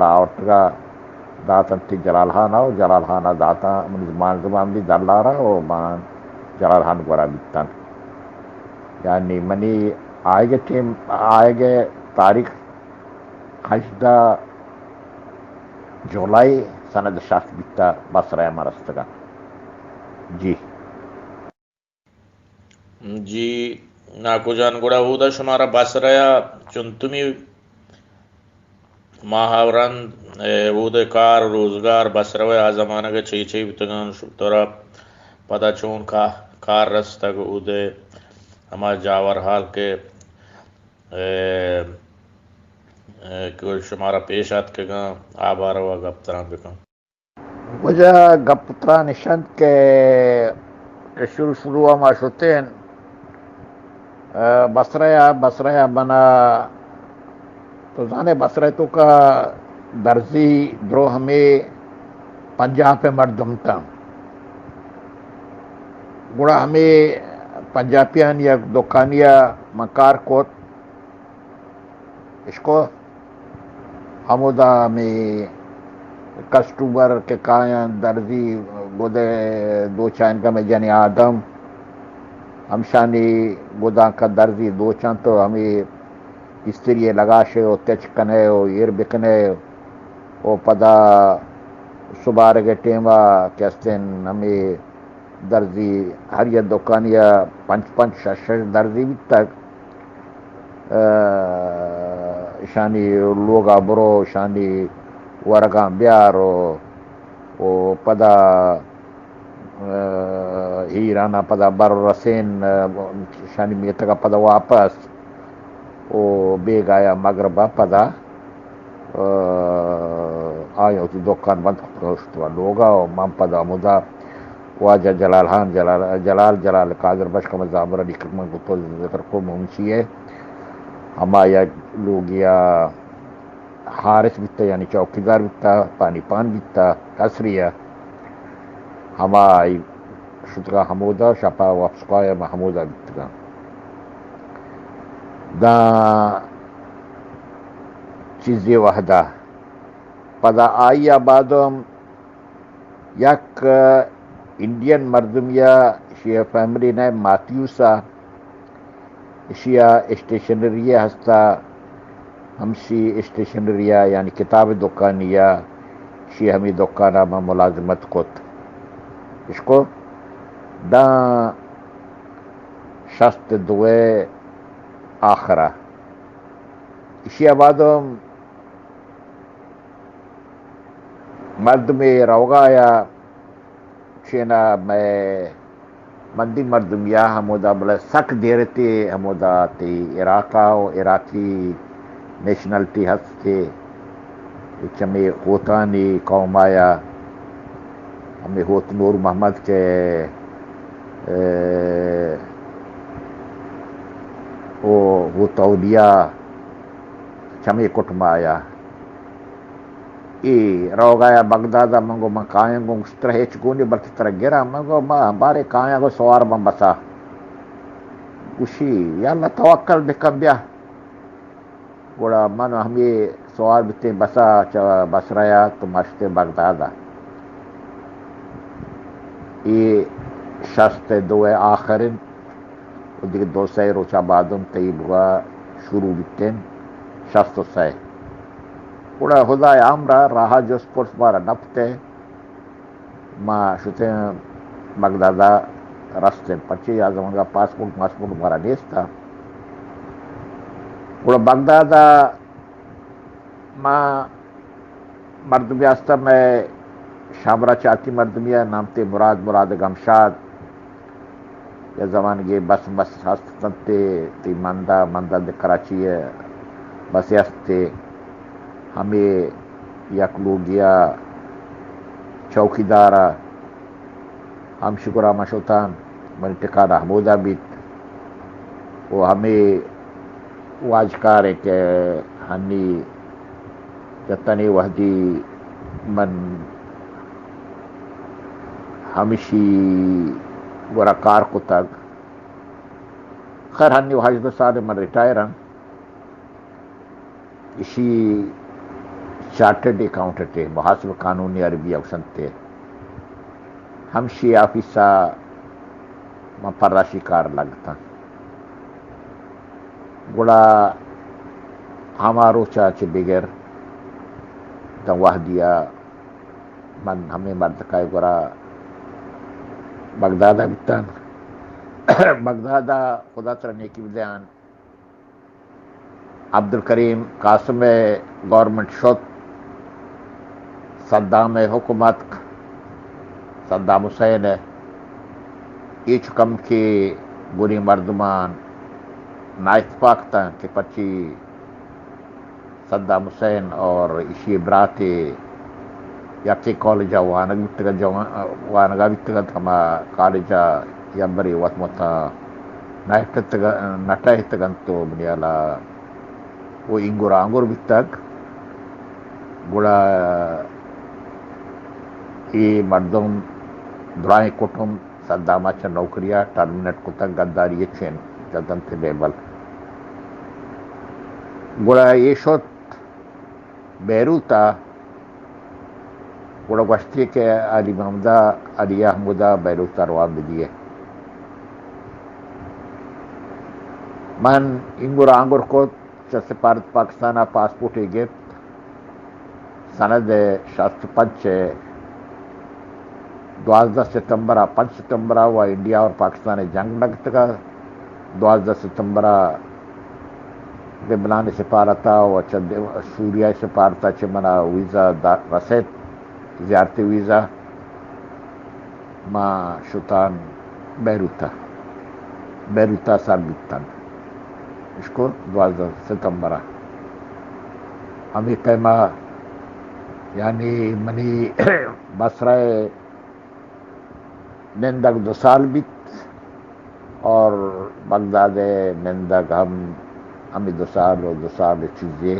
آورتگا داتنت جلال خان ءَ، و جلال خان ءَ داتاں منی زمان زمان دی دلار ءَ، و من جلال خان گورا بیتاں. یعنی منی آیگ ٹیم، آیگ تاریخ ہژدہ جولائی سنہ شست بیتا، بصرہ ءَ من رستگاں. جی. جی ناکو جان، گڑا اودا شمارا بصرہ ءَ چنتمی ماہ ءَ رند، اے، اود ءِ کار روزگار بصرہ ءَ آ زمانگ ءَ چے چے بوتگاں، ترا پدا چون کا-، کار رستگ اود ءِ ہما جاور حال کہ، اے، اے، کہ شمارا پیش آتکگاں، آ باروا گپ تران بکن. واجہ، گپ تران اش انت کہ، کہ شروع شروع ءَ ما شتیں، ءَ، بصرہ ءَ، بصرہ ءَ منا، تو زانے بصرہ ءِ توکا درزی درو ہمے پنجاب ءِ مردم تاں. گڑا ہمے پنجابیانی یک دکانی ءَ من کار کت. اشکو ہمودا ہمے کسٹومر کہ کایاں درزی گد ءِ دوچائینگا، مئے جنی آدم ہمشانی گداں کہ درزی دوچاں تو ہمے استری ءِ لگاشے و تچک کنے و ایر بکنے و پدا سبارگ ءِ ٹیما کہ استیں ہمے درزی ہر یک دکانی ءَ پنچ پنچ شش شش درزی بیتگ. ءَ، اشانی لوگا برو، اشانی ورگاں بیار و، و پدا، ءَ، ہیرانا پدا بر رسین، ءَ، اشانی میتگا پدا واپس و بیگایا مغربا پدا، ءَ، آیاں وتی دکان بند کت و شت و لوگا و من پدا ہمودا واجہ جلال خان، جلال، جلال، جلال قادر بشک ہمے زامر علی کہ من گوں تو ذکر کو منشی ءِ، ہما یک لوگیا حارس بیتا، یعنی چوکیدار بیتا، پانی پان بیتا، قصری ءِ. ہما آئی شتگا ہمودا، شپا واپس کایا ما ہمودا بیتگاں. داں چیزے وہدا پدا آئی ءَ بعد ہم یک انڈین مردمے ءَ، ایشی ءِ فیملی نیم ماتیوس ءَ، ایشی ءَ اسٹیشنری ءِ ہستا، ہمشی اسٹیشنری ءَ یعنی کتاب دکانی ءَ، ایشی ہمے دکان ءَ من ملازمت کت. اشکو داں شست دو ءِ آخر ءَ. ایشی ءَ بعد ہم مردمے روگا یا چینا مئے مندی مردم یا ہمودا، بلے سک دیرتے ہمودا تی عراقا و عراقی نیشنلٹی ہستے. چمے ہوتانی قوم آیا، ہمے ہوت نور محمد کہ، اے، او ہوت اولیا چمے کٹم آیا. اے روگایا بغداد ءَ من گو من کایاں گوں گشتر ہچ گونی، بلکہ ترا گراں. من گو ما بارے کایاں گو سوار بن بسا. گوشی یا اللہ توکل بکن بیا. گڑا من ہمے سوار بتیں بسا چہ بصرہ ءَ تو ما شتیں بغداد ءَ. اے شست دو ءِ آخر انت. و دگہ دو سئے روچا بعد ہم تئی بگا شروع بیتیں شست و سئے. گڑا خدائے امرا راہا جست پرس مارا نپتے. ما شتیں بغدادا رستیں، پرچے یا زمانگا پاسپورٹ ماسپورٹ مارا نیستا. گڑا بغدادا ما مردمے ہستاں، مئے شامرا چاتی مردمے ءَ نام تے مراد، مراد گمشاد. یا زمانگے بس، بس ہست انت تے، تی مندا، مندا دے کراچی ءَ بس ہست تے. ہمے یک لوگیا چوکیدارا ہمشی گورا من شتاں، منی ٹکانہ ہمودا بیت. و ہمے واجکارے کہ ہنی جتنی وہدی من ہمشی گورا کار کتگ. خیر، ہنی و ہژدہ سال من ریٹائر آں. اشی چارٹرڈ اکاؤنٹنٹ ء، محاسب قانونی عربی ء گوشنت ء، ہمشی آفیس ء من پراشی کار لگتاں۔ گڑا ہما روچ ء چہ بگر داں وہدی ء من ہمے مردکائے گورا بغداد ء بیتاں۔ بغداد ء خدا ترا نیکی بدیان۔ عبدالکریم قاسم ء گورنمنٹ شت، صدام ء حکم اتک، صدام حسین ء، اے چو کمکے گونی مردمان نااتفاق اتاں کہ پرچی صدام حسین اور ایشی براتے یکے کالج ء وانگ بیتگ ات، جوان، وانگ ء بیتگ ات، ہما کالج ء یک برے وت مت ء نہ ٹہتگ، نہ ٹہتگ انت و منی ہیال ء و اینگر آنگر بیتگ۔ گڑا اے مردم، دراہیں کٹم صدام ء چہ نوکری ء ٹرمینیٹ کتگ، گداری ء چین جت انت لیبل۔ گڑا اے شت بیروت ء، گڑا گوشتی کہ علی محمد ء، علی احمد ء بیروت ء روان بدیے۔ من اینگر آنگر کت، چہ سفارت پاکستان ء پاسپورٹے گپت۔ سند شست و پنچ ء دوازدہ ستمبر ء، پنچ ستمبر ء و انڈیا اور پاکستان ء جنگ لگتگ ء، دوازدہ ستمبر ء لبنان سفارت ء و چہ سوریا سفارت ء چہ منا ویزا دا-، رسیت، زیارتی ویزا۔ ما شتان بیروت ء، بیروت ء سر بیتن، اشکو دوازدہ ستمبر ء۔ ہمے پیما یعنی منی بصرہ ء نندگ دو سال بیت اور بغداد ء نندگ ہم ہمے دو سال و دو سال چیزے۔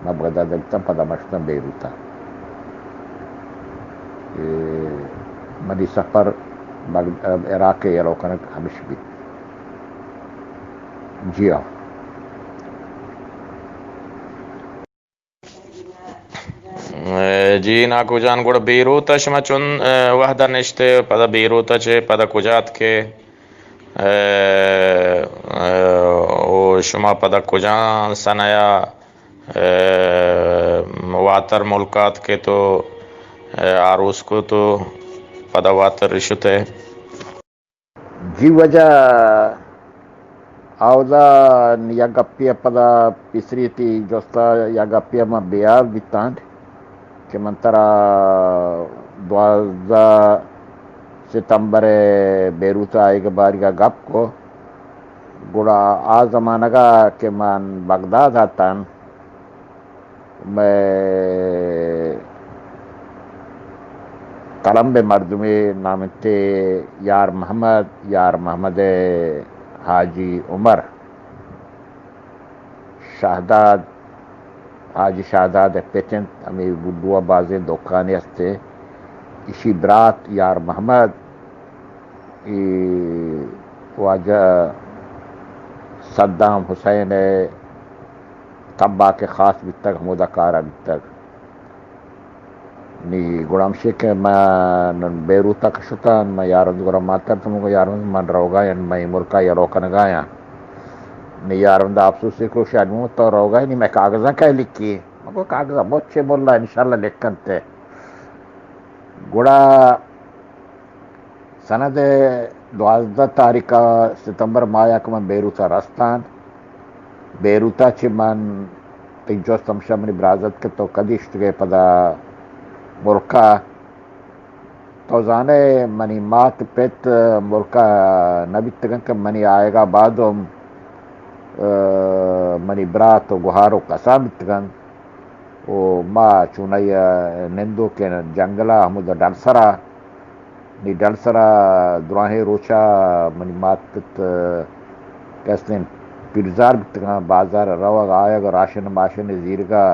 ما بغداد ء بیتاں، پدا ما شتاں بیروت ء۔ اے منی سفر بغد-، عراق ء یلو کنگ ہمش بیت۔ جی ہاں۔ اے، جی ناکو جان، گڑا بیروت ء شما چون، اے، وہد ء نشتے، پدا بیروت ء چہ پدا کجا اتکے؟ اے، اے، او شما پدا کجا سنیا، اے، واتر ملکات کے تو، اے، آروس کو تو پدا واتر رشتے؟ جی واجہ، اودا یک گپے ء پدا پیسری تی جستا یک گپے ء من بیار بیتاں کہ من ترا دوازدہ ستمبر ء بیروت ء آیگ ء بارگ ء گپ کو، گڑا آ زمانگ ء کہ من بغداد ء اتاں، مئے تلمب ء مردمے نام انت یار محمد، یار محمد ء حاجی عمر، شہداد، حاجی شہداد ء پت انت، ہمے گڈو ء بازیں دکانے است۔ ایشی برات یار محمد، اے واجہ صدام حسین ء تباک خاص بیتگ، ہمودا کارا بیتگ۔ نی گڑا ہمشی کہ من بیروت ء شتاں، من یارند گورا ماتر تو من گو یارند من روگا یاں، من اے ملکا یلو کنگا یاں۔ نی یارند افسوس کو شاید من تو روگا، نی مئے کاغذاں کئے لکھی؟ من گو کاغذاں مچے ملا انشاءاللہ لکھنتے۔ گڑا سند ء دوازدہ تاریخ ء ستمبر ماہ ء کہ من بیروت ء رستان، بیروت ء چہ من تئی جست ہمشہ منی برازت کہ تو کدی شتگ ئے پدا ملک ء؟ تو زانئے منی مات پت ملک ء نہ بیتگ انت کہ منی آیگ ء بعد ہم، ء، منی برات و گہار و کسان بیتگ انت و ما چونائی ء نندوکیں جنگل ء ہمود ء ڈل سر ء نی ڈل سرا دراہیں روچا منی مات پت کسنیں پیرزال بیتگاں، بازار روگ آیگ، راشن ماشن زیرگا،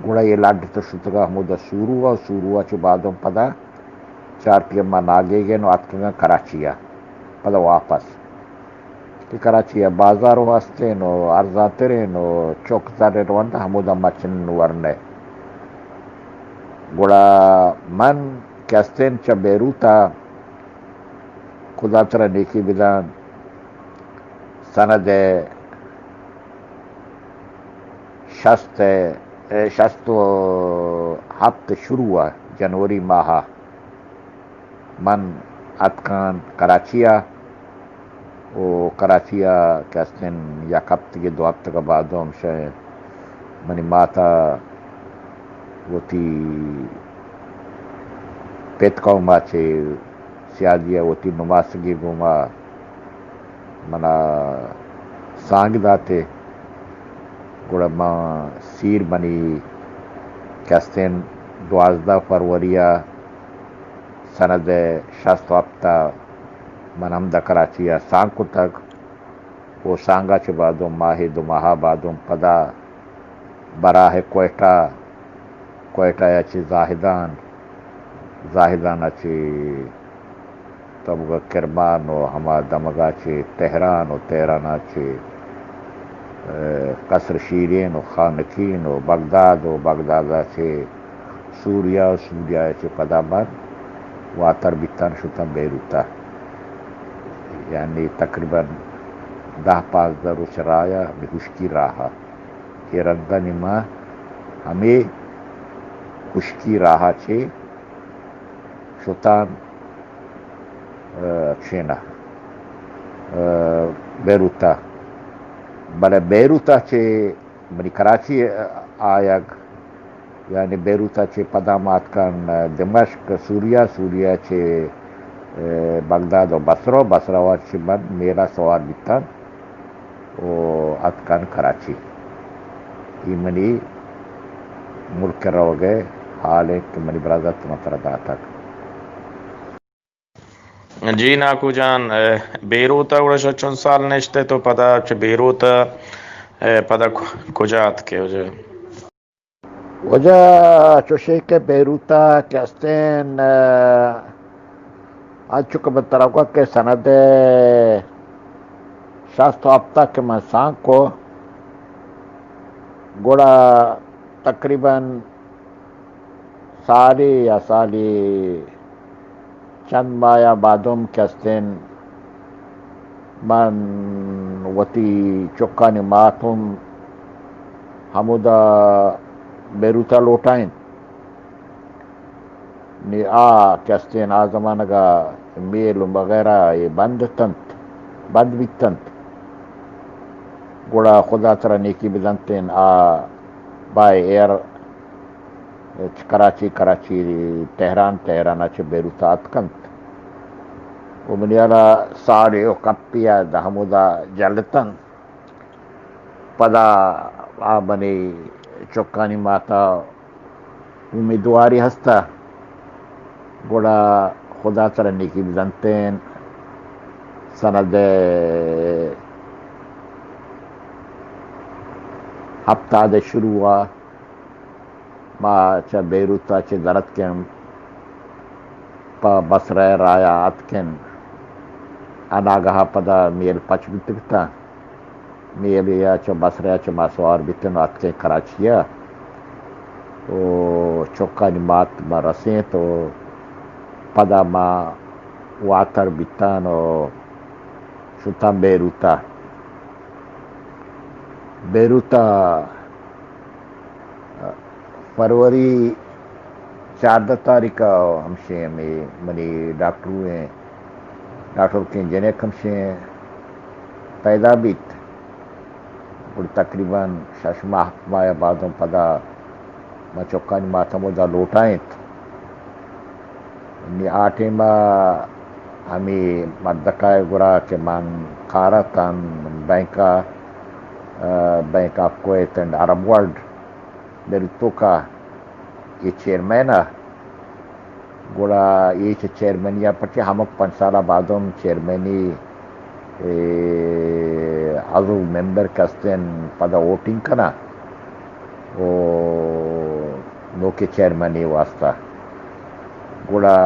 گڑا اے لڈ تو شتگا ہمودا سورو ء، سورو ء چو بعد ہم پدا چار پی ایم ء ناگیگیں و آتکگاں کراچی ء پدا واپس۔ کہ کراچی ءَ بازار ءَ ہستیں و ارزانتریں و چک زر ءَ روندا ہمودا ما چن ورنہ۔ گڑا من کہ ہستیں چہ بیروت ءَ، خدا ترا نیکی بدان، سند ءِ شست ءَ، شست و ہپت شروع ءَ جنوری ماہ ءَ من اتکان کراچی ءَ و کراچی ءَ کہ ہستیں یک ہپتگے دو ہپتگ ءَ بعد ہم شہ منی مات ءَ وتی پت قوم ءَ چہ سیادی ءَ وتی نماسگے گوما منا سانگ داتے۔ گڑا ما سیر منی کہ ہستیں دوازدہ فروری ءَ سند ءِ شست و ہپت ءَ من ہمدا کراچی ءَ سانگ کتگ۔ و سانگ ءَ چہ بعد ہم ماہے دو ماہ ءَ بعد ہم پدا براہ کوئٹہ، کوئٹہ ءَ چہ زاہدان، زاہدان ءَ چہ تمگ کرمان و ہما دمگ ءَ چہ تہران و تہران ءَ چہ، اے، قصر شیرین و خانقین و بغداد و بغداد ءَ چہ سوریا و سوریا ءَ چہ پدا من واتر بیتان شتاں بیروت ءَ۔ یعنی تقریباً دہ پانزدہ روچ راہ ءَ ہمے ہشکی راہ ءَ۔ اے رندا نی ما ہمے ہشکی راہ ءَ چہ شتاں، اے، چین ءَ، اے، بیروت ءَ۔ بلے بیروت ءَ چہ منی کراچی آیگ، یعنی بیروت ءَ چہ پدا ما اتکان دمشق، سوریا، سوریا چہ، اے، بغداد و بصرہ، بصرہ ءَ چہ من میل ءَ سوار بیتان و اتکان کراچی۔ اے منی ملک ءَ روگ ءِ حال انت کہ منی برازاتک من ترا داتگ۔ جی ناکو جان، اے، بیروت ءَ گڑا شہ چون سال نشت ئے تو پدا چہ بیروت ءَ، اے، پدا ک-، کجا اتک ئے واجہ؟ واجہ چوشیں کہ بیروت ءَ کہ ہستیں، اے، انچو کہ من ترا گوت کہ سند ءِ شست و ہپت ءَ کہ من سانگ کو، گڑا تقریباً سالے یا سالے چند ماہ ءَ بعد ہم کہ ہستیں من وتی چکانی مات ہم ہمودا بیروت ءَ لوٹائینت۔ نی آ کہ ہستیں آ زمانگ ءَ میل و وغیرہ اے بند اتنت، بند بیتنت۔ گڑا خدا ترا نیکی بدنتیں آ بائی ایئر چہ کراچی، کراچی تہران، تہران ءَ چہ بیروت ءَ اتکنت و منی ہیال ءَ ساڑے و کپی ءَ داں ہمودا جلتنت۔ پدا آ منی چکانی مات ءَ امیدواری ہست ءَ، گڑا خدا ترا نیکی بزنتیں، سند ءِ ہپتاد ءِ شروع ءَ ما چہ بیروت ءَ چہ در اتکیں، پہ بصرہ ءِ راہ ءَ اتکیں۔ اناگہ ءَ پدا میل پچ بیتگ اتاں۔ میل ءَ چہ بصرہ ءَ چہ ما سوار بیتیں و اتکیں کراچی ءَ۔ و چکانی مات ما رسینت و پدا ما واتر بیتاں و شتاں بیروت ءَ۔ بیروت ءَ فروری چاردہ تاریخ ءَ ہمشیں ہمے منی ڈاکٹرویں، ڈاکٹر کیں جنک ہمشیں پیدا بیت۔ گڑا تقریباً شش ماہ، ہپت ماہ ءَ بعد ہم پدا ما چکانی مات ہمودا لوٹائینت۔ نی آ ٹیم ءَ ہمے مردکا ءِ گورا کہ من کار اتاں بینک ءَ، bank of Kuwait and Arab world, Beirut ءِ توکا اے چیئرمین ءَ، گڑا اے چہ چیئرمینی ءَ پرچہ ہمک پنچ سال ءَ بعد ہم چیئرمینی، اے، عضو ممبر کہ ہستیں پدا ووٹنگ کناں و نوکیں چیئرمینی واسطہ۔ گڑا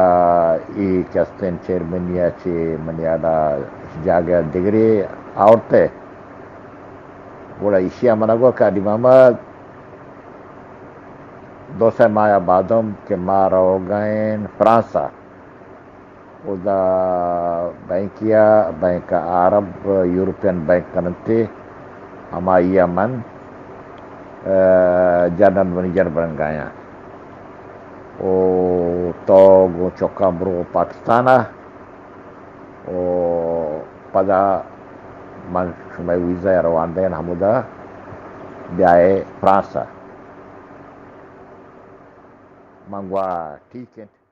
اے کہ ہستیں چیئرمینی ءَ چہ منی ہیال ءَ جاگہ دگرے آورت ئے۔ گڑا ایشی ءَ من ءَ گوشت کہ علی محمد، دو سئے ماہ ءَ بعد ہم کہ ما روگ ءَ ایں فرانس ءَ، اودا بینکے ءَ، بینک عرب یورپین بینک کننتے، ہمائی ءَ من، آ، جنرل منیجر بنگ ءَ آں۔ او تو گوں چکاں برو پاکستان ءَ، او پدا من شمئے ویزا ءَ روان دئین ہمودا بیائے فرانس ءَ۔ من گوا ٹھیک انت۔